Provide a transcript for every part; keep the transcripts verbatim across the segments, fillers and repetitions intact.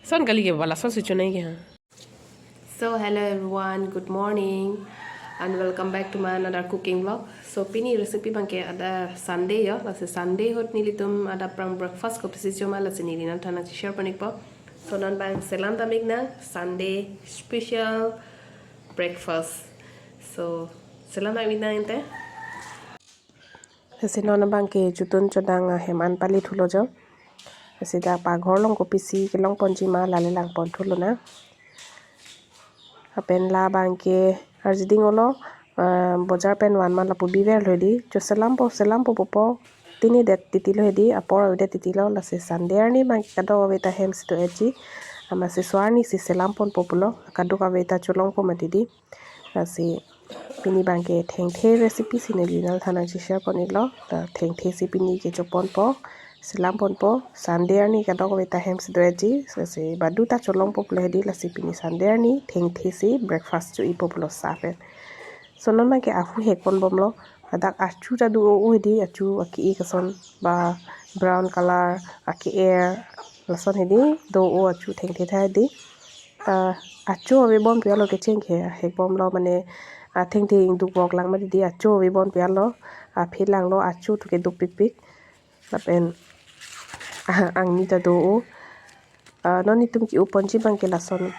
Son kali ke bala, son si chonai ke ha. So hello everyone, good morning and welcome back to my another cooking vlog. So pini recipe abangke ada Sunday yo, lasi Sunday ahut nelitum adap prang breakfast kopisi choma lasi neli nangthan nangcheshare pon-ikpo. So non abang selam dam-iknang, Sunday special breakfast. So selam dam-iknang ante. Lasi non abangke chotun chodang ahem an pali thulo jo. Lasi dak paghor along kopisi kelong ponji ma lale lang pon thulonang. Lapen labangke arjiding olo, ah, bojar pen van ma lapu biver lo hedi. Cho selampo, selampo pupo. Tinidet titi lo hedi, apor avedet titi lo, lasi Sunday arni abangke kadokave ta hem si do-etji. Amatsi so arni si selam ponpo pulo, kadokave ta cholongpo mati di. Lasi pini abangke thengthe recipe si neli nangthan nangcheshare pon-iklo. Ta thengthe si pini kecho ponpo, selam ponpo. Sunday arni kadokave ta hem si do-etji, lasi badu ta cholongpo pulo hedi, lasi pini Sunday arni thengthe si breakfast cho-ipo pulo sa pen. So non abangke ahu hek ponbomlo, ladak achu ta do-o hedi, achu ake-ik ason ba brown color ake-er lason hedi do-o achu thengthe ta hedi. Ah, achu avebom pi alo kecheng ke hekbomlo mane, ah, thengthe ingduk vok lang mati di achu avebom pi alo, ah, aphi langlo achu tu keduk pikpik. Lapen, ah, angni ta do-o. Ah, non nelitum ke-up ponji abangke lason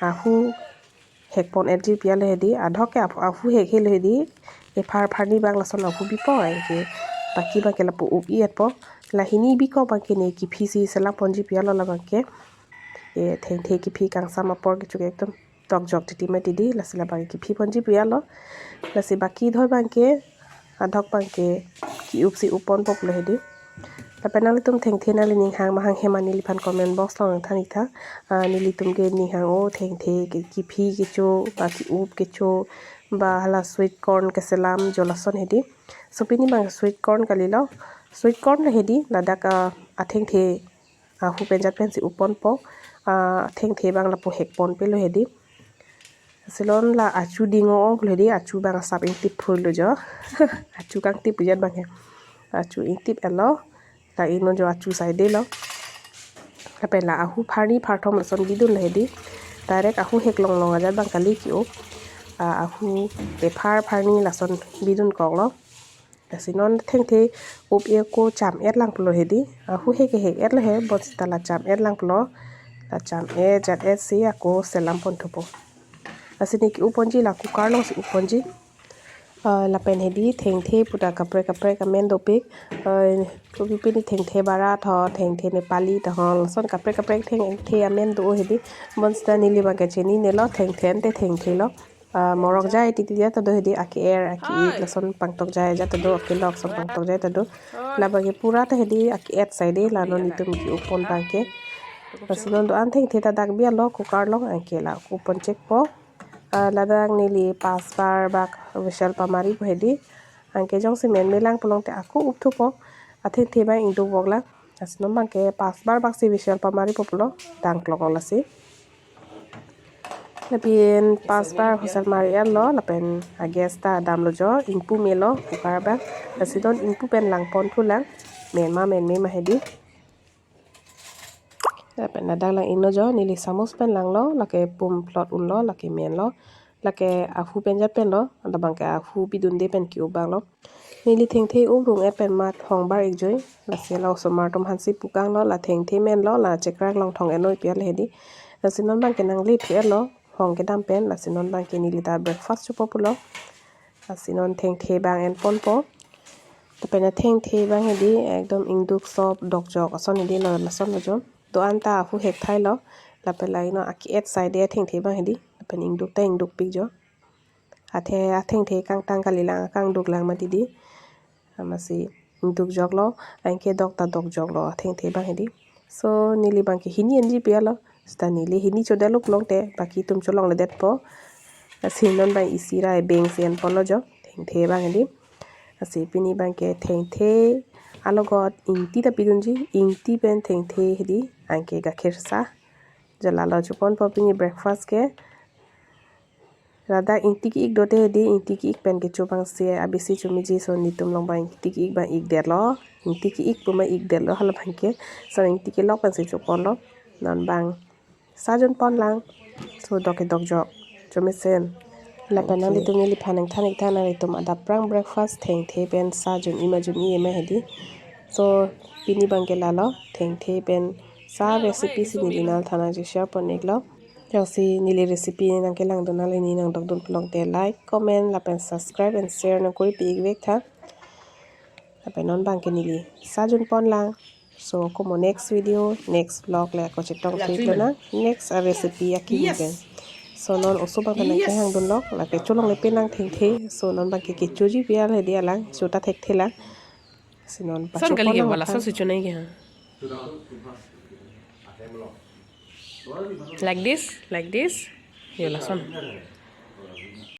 ahu hek pon-etji pi alo hedi, adhok ke ap-, ahu hek helo hedi, ephar pharni abang lason ahu bipo, anke baki abangke lapu up-i-etpo. La hini biko abangke ne kephi si selam ponji pi alo labangke. E, thengthe kephi kangsam apor kecho ke ekdom tokjok titi mati di, lasi labangke kephi ponji pi alo. Lasi baki dhoi abangke, adhok abangke ke-up si up ponpo pulo hedi. Lapen nanglitum thengthe nanglining hang mahang hem an neliphan comment box along nangthan-ik tha. Ah, nelitum ke ning hang-o thengthe ke, kephi kecho, ba ke-up kecho, ba hala sweet corn keselam jo lason hedi. So pini abang sweet corn kalilo. Sweet corn lo hedi, ladak, ah, athengthe ahu pen jat pensi up ponpo, ah, athengthe abang lapu hek ponpe lo hedi. Lasi non la achu ding-o-ong lo hedi, achu abang asap ingtip phurlo jo. Achu kangtip pu jat abang he. Achu ingtip-etlo, la ingno jo achu saide lo. Lapen la ahu pharni pharthom lason bidun lo hedi. Direct ahu hek longlong ajat abang kali ke-up. Ah, ahu ephar pharni lason bidun koklo. Lasi non thengthe up-i ako cham-et lang pulo hedi. Ahu hek hek-et lo he, bonsita la cham-et lang pulo. La cham-et jat-et si ako selam pon thupo. Lasi ne ke-up ponji la cooker along si up ponji. Ah, lapen hedi thengthe puta kaprek kaprek amen dopik. Ah, kopi pini thengthe Bharat ho, thengthe Nepali ta ho, lason kaprek kaprek thengthe amen do-o hedi. Bonsita neli abangke chininelo, thengthe ante thengthe lo. Ah, morok jai titi jat ta do hedi, ake-er, ake-ik, lason pangtok jai jat ta do, akelok lason pangtok jai ta do. Labangke pura ta hedi ake-et saide, la non nelitum ke-up pon abangke. Lasi non do-an thengthe ta dak bi alo cooker along, anke la up pon chekpo. Ah, ladak neli pas bar bak whistle pamaripo hedi. Anke jongsi menme lang pulote ako up thupo. Athengthe abang ingduk vok lang. Lasi non abangke pas bar bak si whistle pamaripo pulo, dang klok lasi. Lapen pas bar whistle mari-etlo, lapen a-gas ta damlo jo, ingpu melo cooker abang. Lasi non ingpu pen lang pon thulang, men ma menme ma hedi. Lapen ladak lang ingno jo, neli samus pen langlo, lake pum phlot unlo, lake menlo. Lake ahu pen jat penlo, labangke ahu bidunde pen ke-up abanglo. Neli thengthe up rung-et pen mat hong bar-ik joi, lasi la osomar atum aphansi pu kanglo, la thengthe menlo, la chekrak long thong-et noi pi alo hedi. Lasi non abangke nangle thu-etlo, hong kedam pen, lasi non abangke neli ta breakfast chopo pulo. Lasi non thengthe abang en ponpo. Lapen athengthe abang hedi, ekdom ingduk sop dokjok ason hedi lo, lason lo jo. Do-an ta ahu hek thailo, lapen la ingno ake-et saide athengthe abang hedi, lapen ingduk ta ingduk pik jo. Athe athengthe kangtang kali lang, kangduk lang mati di. Amatsi ingduk joklo, anke dok ta dokjoklo athengthe abang hedi. So neli abangke hini enji pi alo, seta neli hini chodetlo pulote baki atum cholongledetpo. Lasi non abang isi ra ebeng si en ponlo jo, thengthe abang hedi. Lasi pini abangke thengthe alogot ingti ta pidunji, ingti pen thengthe hedi, anke gakhir sa. Jo lalo cho ponpo pini breakfast ke. Ladak ingti ki-ik dote hedi, ingti ki-ik pen kecho abangsi abisi chomiji, so netum along abang ingti ki-ik abang ikdetlo, ingti ki-ik puma ikdetlo hala abangke, so ingti kelok pensi choponlo, non abang sa junponlang, so dok kedok jok, chomesen. Lapen nanglitum neliphan nangthan iktha, nanglitum adap prang breakfast thengthe pen sa jun-i ma jun-i ma hedi. So pini abangke lalo, thengthe pen sa recipe si neli nangliphan nangji share pon-iklo. Jongsi neli recipe nangkelangdun nangli nangdokdun pulote like, comment lapen subscribe and share nangkuri pi-ik vektha. Lapen non abangke neli sa junponlang. So komo next video, next vlog le ako chetong thek lonang, next a recipe akimi pen. So non oso abang ta nangkehangdunlok, lake cholongle pen nang thengthe. So non abangke kechoji pi-al hedi, alang chota thekthelang. Si non son kali ke pachoponlang wala aphan. Son si chonai ke ha. Like this, like this. Yo lason.